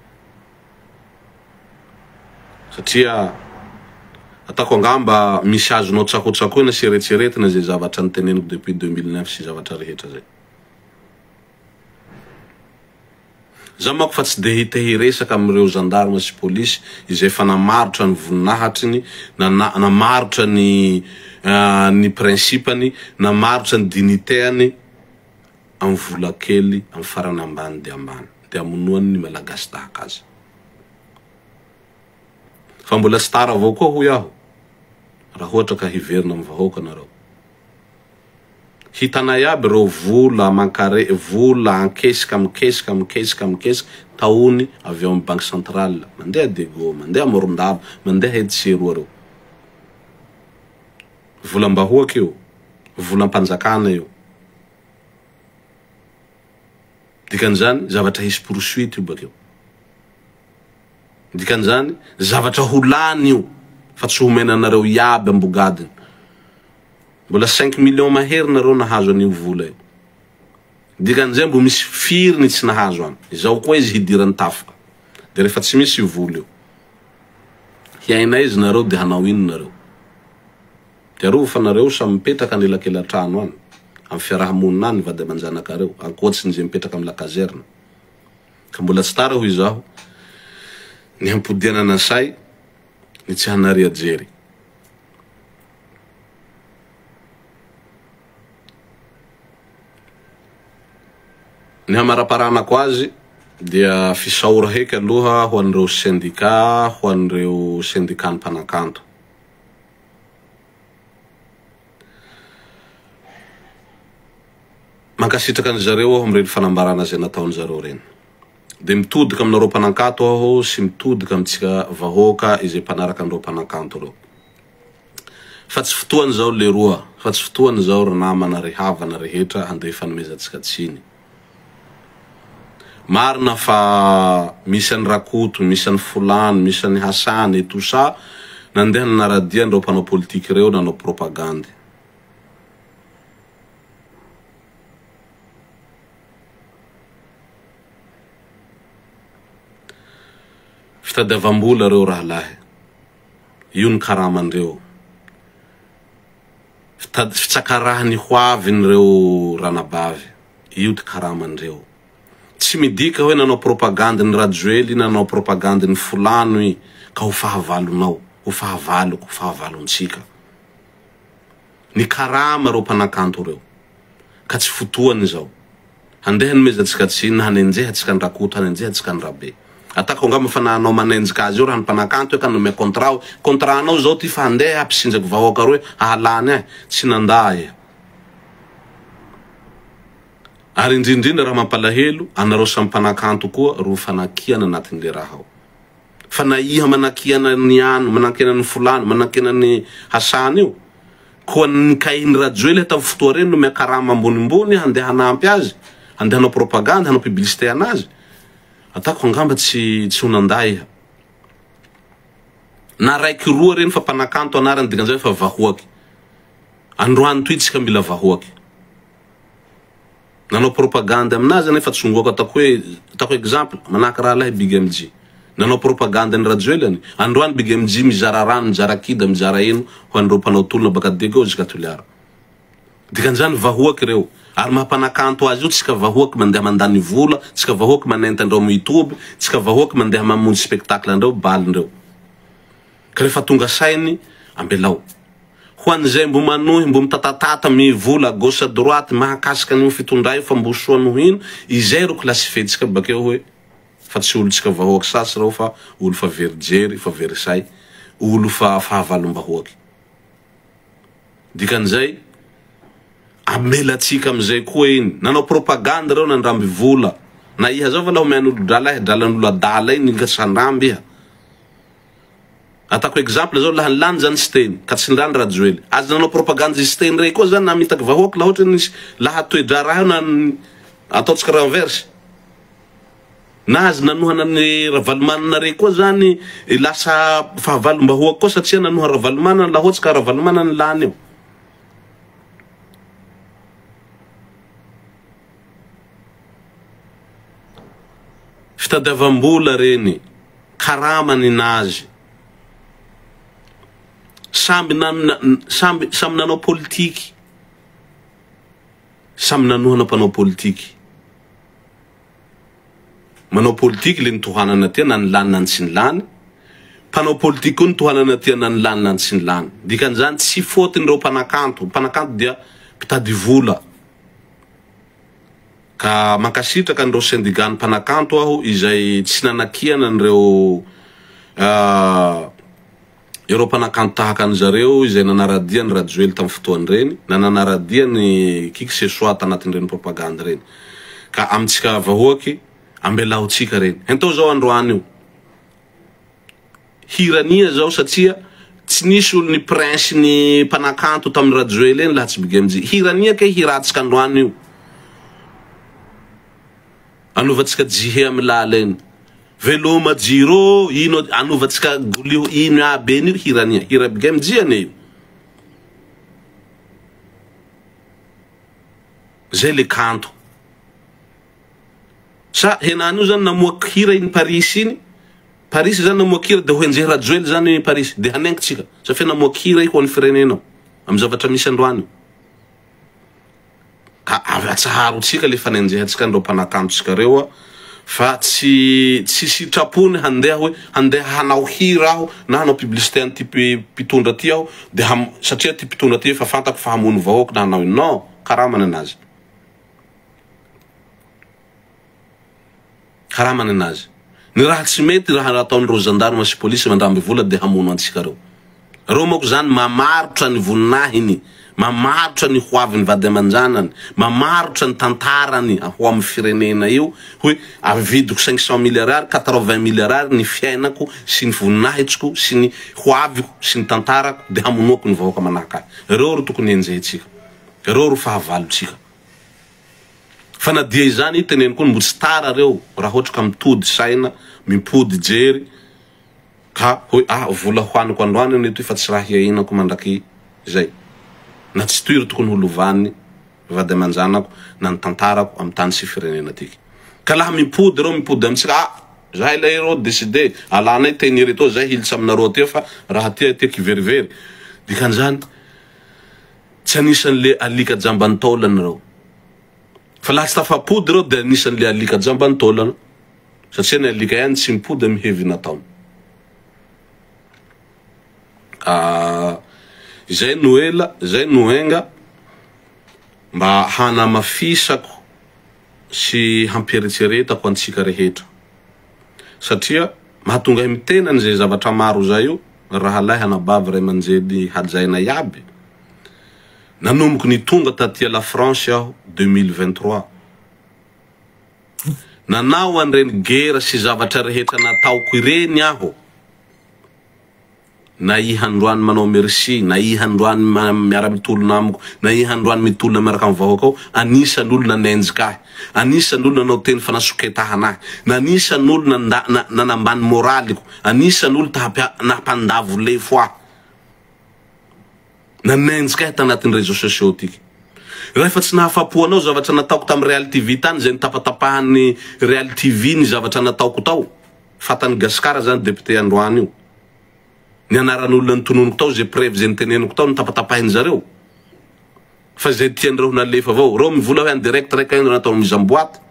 Satria ataoko angamba misy azonao tsakotsakoina sy eretseretina izay zavatra noteneniko depuis 2009 sy zavatra rehetra izay. Za manko fa tsy de te hiresaka amin'ireo zandarma sy polisy izay efa namarotra ny voninahitriny, namarotra ny ny principe-ny, namarotra ny dignité-any amin'ny vola kely amin'ny farany ambany dia ambany. Dia hamonoany ny Malagasy tahaka azy. Fa mbola tsy tara avao koa hoy aho raha ohatra ka hiverina amin'ny vahoaka nareo. Hitanay aby ireo vola aman-kare, vola ankesika, mikesika, mikesika, mikesika, taony avy ao amin'ny banque centrale, mandeha Diego, mandeha Morondava, mandeha etsy sy eroa ireo. Volam-bahoaka io, volam-panjakana io. Dikan'izany, zavatra hisy poursuite io bakeo. Dikan'izany, zavatra ho lany io, fa tsy homena anareo iaby ambogadiny. Mbola cinq millions mahery nareo nahazo an'io vola io. Dikan'izay mbo misy firy ny tsy nahazo an. Izao koa izy hidiran'ny tafika. De rehefa tsy misy io vola io. Hiaina aiza nareo de hanao ino nareo. De arovy fa nareo samy mipetraka anelakelantrano any. Amin'ny fiaraha-monina any vady aman-janakareo. Ankoatsin'izay mipetraka amin'ny la caserne. Ka mbola tsy tara hoy izaho ny hampodianana say ny tsy hanaria jery. Ny hamaraparanako azy dia fisaora heky aloha ho an'ireo sendika, ho an'ireo sendikan'ny mpanakanto. Mankasitraka an-dry zareo aho amin'ireny fanambarana izay nataon-dry zareo ireny. Dia mitodika aminareo mpanankato aho sy mitodika amintsika vahoaka izay mpanaraka an'ireo mpanankanto ireo. Fa tsy fotoana izao leroa, fa tsy fotoana izao ry namana, ry havana rehetra handeha hifanomezantsika tsiny. Marina fa misy an'i Rakoto, misy an'i Folano, misy an'i Hassan et tout ça nandeha nanaradia an'ireo mpanao politique ireo nanao propagandy. Fitadiavam-bola ireo rahalahy. Io ny karamandreo. Fitady fitsakarahany ho avin'ireo ranabavy. Io ty karamandreo. Tsy midika hoe nanao propagandy ny Rajoely na nanao propagandy ny Folano i ka ho fahavalonao, ho fahavaloko, ho fahavalontsika. Ny karama ireo mpanakanto ireo. Ka tsy fotoany izao. Handeha hanomezantsika tsiny na hanenjehantsika an'i Rakoto, hanenjehantsika an'i Rabe. Atako angamba fa na anao manenjika azy eo raha ny mpanakanto hoe ka nomea contrat hoe contrat anao izao ty fa handeha hampisinjaky vahoaka roe hahalany ahy. Tsy nandà iha. Ary indrindrindra raha mampalahelo, anareo samy mpanakanto koa ro fanakiana anatin'le raha ao. Fa na iha manakiana ny ano, manakiana ny folano, manakiana ny hasana io, koa ny kahin'i Rajoelina tamin'ny fotoa reny nomea karama ambonimbony handeha hanampy azy, handeha hanao propagande, hanao publicité anazy, ataoko angamba tsy tsy ho nandà iha. Na raiky roa reny fa mpanakanto anarany dikan'izay fa vahoaky. Androany toy tsika mila vahoaky. Nanao propagande aminazy anefa tsongoako ataoko hoe ataoko exemple manahaka rahalahy Big MJ nanao propagande an'i Rajoelina androany Big MJ mizara rano mizara kida mizara eno ho an'ireo mpanao tolona baka Diego jusqu'à Toliara dikan'izany vahoaka ireo ary maha mpanakanto azy io tsika vahoaka mandeha mandany vola tsika vahoaka manenta andreo amin'ny youtube tsika vahoaka mandeha mamonjy spectacle andreo balindreo ka rehefa tonga sainy ambelao Ho an'izay mbo manohy mbo mitatatata mivola à gauche à droite mahakasika an'io fitondra io fa mbo soa noho ino, izay ro classifier-tsika bakeo hoe fa tsy olontsika vahoaky sasy reo fa olo fa very jery, fa very say, olo fa fahavalom-bahoaky. Dikan'izay, amelatsika amizay koa iny. Nanao propagande reo nandramby vola. Na iha zao va laha omean'olo drala iha, dralan'olo adala iny ka tsy handramby iha. Atako exemple zao laha lany zany Siteny ka tsy lany Rajoely aza nanao propagande Siteny rey koa zany namitaky vahoaka laha ohatra nisy laha toe-draharaha io na ataontsika renverse na aza nanohana ny Ravalomanana rey koa zany lasa fahavalom-bahoaka koa satria nanoha Ravalomanana laha ohatsy ka Ravalomanana lany eo. Fitadiavam-bola reny, karama ninazy. Samby samby samy nanao politiky. Samy nanohana mpanao politiky. Manao politiky le nitohanana aty na ny lany na ny tsy ny lany. Mpanao politiky koa nitohanana aty na ny lany na ny tsy ny lany. Dikan'izany tsy faute-n'ireo mpanakanto. Mpanakanto dia mpitady vola. Ka mankasitraka an'ireo syndicat-n'ny mpanakanto aho izay tsy nanakiana an'ireo ireo mpanakanto tahaka an-dry zareo izay nanara-dia an'i Rajoely tamin'ny fotoany ireny, na nanara-dia an'i qui que ce soit tanatin'ireny propagandy ireny. Ka amintsika vahoaky, ambelaontsika ireny. Hentao izao androany io. Hirania zao satria tsy nisy olo ny prince ny mpanakanto tamin'i Rajoely eny laha tsy Big MJ. Hirania kay hiratsika androany io. Anovantsika jihe amy lala eny. Veloma jiro ino anovantsika goliho ino aby eny io hirania. Hira Big MJ anie io. Zay le kanto. Sa henany io zany namoak hira iny Paris iny, Paris zany namoak hira de ho henjehy Rajoely zany Paris de hanenky tsika sa fe namoak hira i ho any firenena ao am zavatra misy androany io. Ka avy atsaharo tsika le fanenjehantsika an'ireo mpanakanto tsika reo a fa tsy tsy sitrapony handeha hoe handeha hanao hira aho na hanao publicité an'ity mpitondra ty aho de ham satria ty mpitondra ty efa fantako fa hamono vahoaka na hanao ino non karamany anazy. Karamany anazy. Ny raha tsy mety raha ataon'ireo gendarme sy police mandramby vola dia hamono antsika reo. Reo manko zany mamarotra ny voninahiny, mamarotra ny ho avin'ny vady aman-janany, mamarotra ny tantarany ho amin'ny firenena io hoe avidiko 500 mille ariary, 80 mille ariary ny fiainako sy ny voninahitsiko sy ny ho aviko sy ny tantarako dia hamonoako ny vahoaka manahaka ahy. Reo ro tokony henjehintsika. Reo ro fahavalontsika. Fa na dia izany teneno koa mbo tsy tara reo raha ohatra ka mitody saina, mimpody jery ka hoe ah vola hoaniko androany anie toy fa tsy raha hiainako mandraky zay. Na tsy toy ro tokony ho lovan'ny vady aman-janako na ny tantarako am tany sy firenena tiky. Ka laha mimpody reo mimpody amitsika ah zahay leroa decide alanay teny retoa zay hilitsa aminareo aty fa raha aty aty kiverivery. Dikan'izany Tsy anisan'le alika jamban'ny taolana ireo. Fa laha tsy tafapody ireo dia anisan'le alika jamban'ny taolana. Satria ny alika ihany tsy mipody amin'ny hevy nataony. Ah, izay no ela, izay no enga mba hanamafisako sy hampieritreretako antsika rehetra. Satria mahatonga ahy miteny an'izay zavatra maro izay io, rahalahy, anabavy, ray aman-jeny hajaina iaby. Nanomboky ny tonga taty la France aho 2023. Nanao an'ireny guerre sy zavatra rehetra nataoko ireny aho. Na iha androany manao merci, na iha androany miara-mitolona amiko, na iha androany mitolona miaraka amin'ny vahoaka ao, anisan'ny olona nanenjika ahy, anisan'ny olona nanao teny fanasoketahana ahy, na anisan'ny olona nanda, nanambany moraliko, anisan'ny olona ta nampandavo lefo ahy, nanenjika ahy tanatin'ny réseaux sociaux tiky. Rehefa tsy nahafapo anao zavatra nataoko tamin'ny Real TV tany izay nitapatapahan'ny Real TV ny zavatra nataoko tao, Fatan'i Gasikara zany député androany io. Ny anaran'olona notononiko tao, ze preuve ze noteneniko tao notapatapahin zareo. Fa zay tian'ireo ho nalefa avao. Reo mivola hoe en direct raika io natao mise en boite.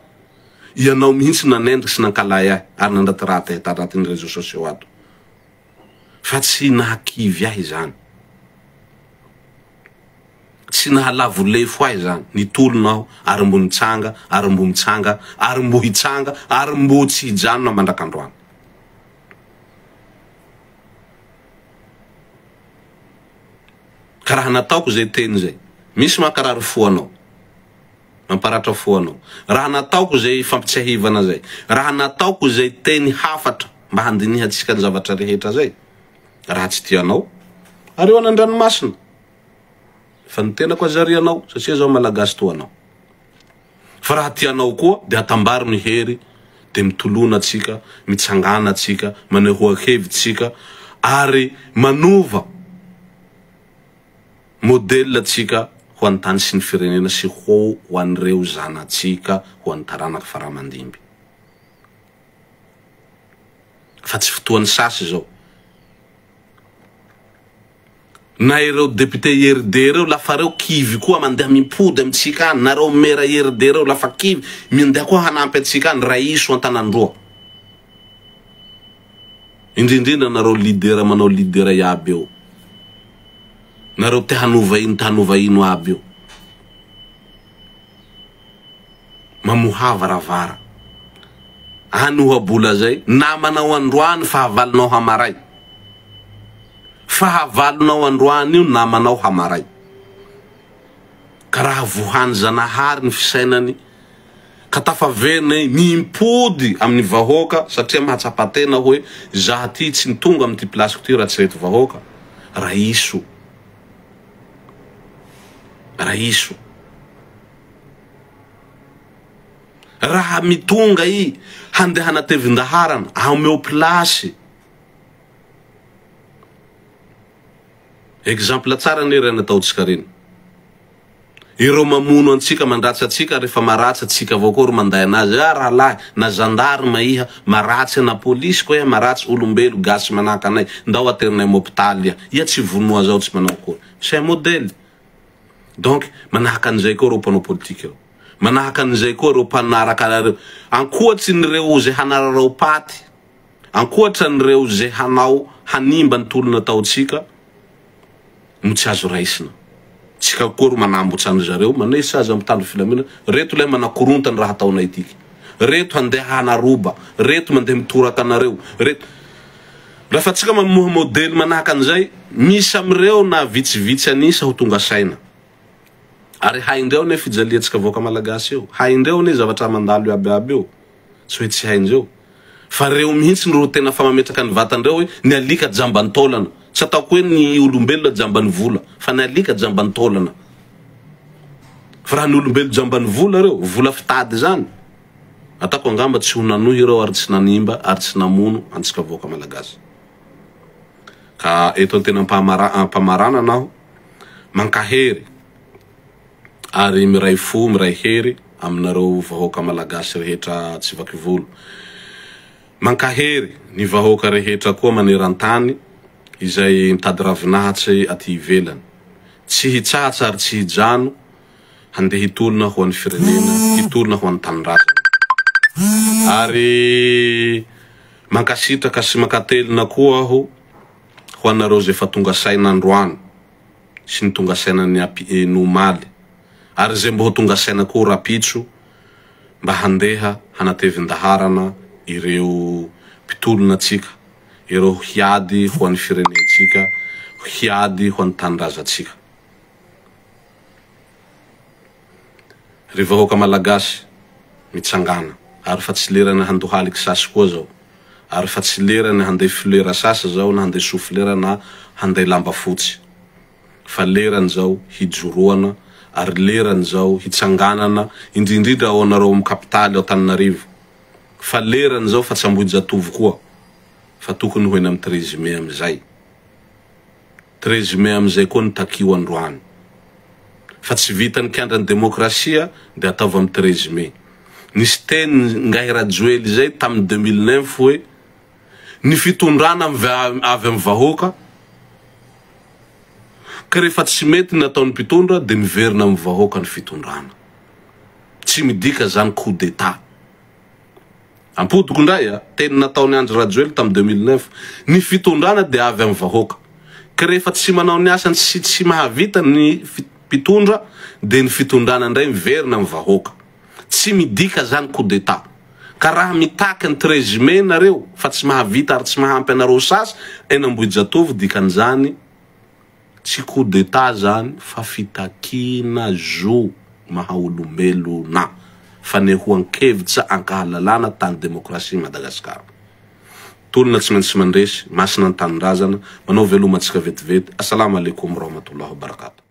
Ianao mihintsy nanendriky sy nankalay ahy ary nandratiraty ahy tanatin'ny réseaux sociaux ato. Fa tsy nahakivy ahy izany. Tsy nahalavo lefo ahy izany. Nitolona aho ary mbo nitsanga ary mbo mitsanga ary mbo hitsanga ary mbo tsy hijanona mandrak'androany. Ka raha nataoko izay teny izay, misy mankarary fo anao, mamparatra fo anao. Raha nataoko izay fampitsiahivana izay, raha nataoko izay teny hafatra mba handinihantsika ny zavatra rehetra izay, raha tsy tianao, ario any an-dranomasina. Fa ny tenako aza ry anao satria zaho malagasy toa anao. Fa raha tianao koa dia atambaro ny hery dia mitolona tsika, mitsangana tsika, manehoa hevitsika ary manova modèle tsika ho an'ny tany sy ny firenena sy ho ho an'ireo zanatsika ho an'ny taranaka faramandimby. Fa tsy fotoan'ny sasy izao. Na ireo député IRD ireo lafa reo kivy koa mandeha mimpody amintsika any, nareo maire IRD reo lafa kivy mindeha koa hanampy antsika any, raiso antanandroa. Indrindrindra nareo leader manao leader iaby eo. Nareo te hanova ino te hanova ino aby io. Mamohà varavara. Any ohabola zay, namanao androany fahavalonao hamaray. Fahavalonao androany io namanao hamaray. Ka raha vohan'i Zanahary ny fisainany ka tafaverina i mimpody amin'ny vahoaka satria mahatsapa tena hoe zaho ty tsy ny tonga amin'ity place-ko ty raha tsy reto vahoaka, raiso. Raiso. Raha mitonga i handeha hanatevin-daharana, ameo place. Exemple tsara anie ireny ataontsika ireny. Ireo mamono antsika, mandratsy antsika, rehefa maratsy antsika avao koa ro manday anazy. Ah rahalahy, na gendarme iha maratsy na polisy koa iha maratsy, olombelo gasy manahaka anay, ndao aterinay am hopitaly iha. Iha tsy vonoa zao tsy manao akory. C'est un modèle. Donc manahaka an'izay koa ireo mpanao politika ireo. Manahaka an'izay koa ireo mpanaraka anareo. Ankoatry ny reo izay hanararao paty, ankoatra ny reo izay hanao hanimba ny tolona ataontsika no tsy azo raisina. Tsika koa ro manambotsa an-dry zareo, manesa aza mitandro filaminana, reto ilay manakoronta ny raha ataonay tiky. Reto handeha hanaroba, reto mandeha mitoraka anareo, reto. Raha tsika mamoha modely manahaka an'izay, misy amin'ireo na vitsivitsy an'isa ho tonga saina. Ary haindreo anie fijaliantsika vahoaka malagasy io, haindreo anie zavatra mandalo iaby iaby io, tsy hoe tsy haindreo. Fa reo mihitsy no tena fa mametraka ny vatandreo hoe ny alika jamban'ny taolana. Tsy ataoko hoe ny olombelona jamban'ny vola, fa ny alika jamban'ny taolana. Fa raha ny olombelo jamban'ny vola reo, vola fitady zany, Ataoko angamba tsy ho nanohy ireo ary tsy nanimba ary tsy namono antsika vahoaka malagasy. Ka eto antena ampamaranana aho mankahery ary miray fo miray hery aminareo vahoaka malagasy rehetra tsy vakivolo. Mankahery ny vahoaka rehetra koa manerantany izay mitady ravinahatsy aty ivelany. Tsy hitsatsa ary tsy hijano handeha hitolona ho an'ny firenena, hitolona ho an'ny tanindrazana. Ary mankasitraka sy mankatelina koa aho ho anareo izay efa tonga saina androany sy ny tonga saina ny ny omaly ary izay mbo ho tonga saina koa rapitso mba handeha hanatevin-daharana ireo mpitolona antsika, ireo hiady ho an'ny firenentsika, hiady ho an'ny tanindrazantsika. Ry vahoaka Malagasy, mitsangàna, ary fa tsy lerany handohaliky sasy koa zao, ary fa tsy lerany handay flera sasy zao na handay soflera na handay lamba fotsy, fa lerany zao hijoroana ary lerany zao hitsanganana, indrindrindra ao anareo am kapitaly ao Tananarivo, fa lerany zao fa tsy Ambohijatovo koa, fa tokony ho eny am 13 mai amizay. 13 mai amin'izay koa ny takio androany. Fa tsy vitan'ny kiandran'ny demokrasia dia ataovy amin'ny 13 mai. Nisy teny Ngahy Rajoely izay tamin'ny 2009 hoe ny fitondrana avy amin'ny vahoaka ka rehefa tsy mety ny ataon'ny mpitondra dia miverina amin'ny vahoaka ny fitondrana. Tsy midika zany coup d'etat. Ampodiko indray a, teny nataon'i Andry Rajoely tamin'ny 2009, ny fitondrana dia avy amin'ny vahoaka, ka rehefa tsy manao ny asany sy tsy mahavita ny mpitondra dia ny fitondrana indray miverina amin'ny vahoaka. Tsy midika zany coup d'etat. Ka raha mitaky ny 13 mai nareo fa tsy mahavita ary tsy mahampy anareo sasy eny Ambohijatovo dikan'izany Tsy coup d'etat zany fa fitakiana zo maha olombelona, fanehoan-kevitra ankahalalana tany demokrasia Madagascar. Tolona tsy maintsy mandresy, masina ny tanindrazana, manao veloma antsika vetivety, Assalam alaikum warahmatullahi wabarakatuh.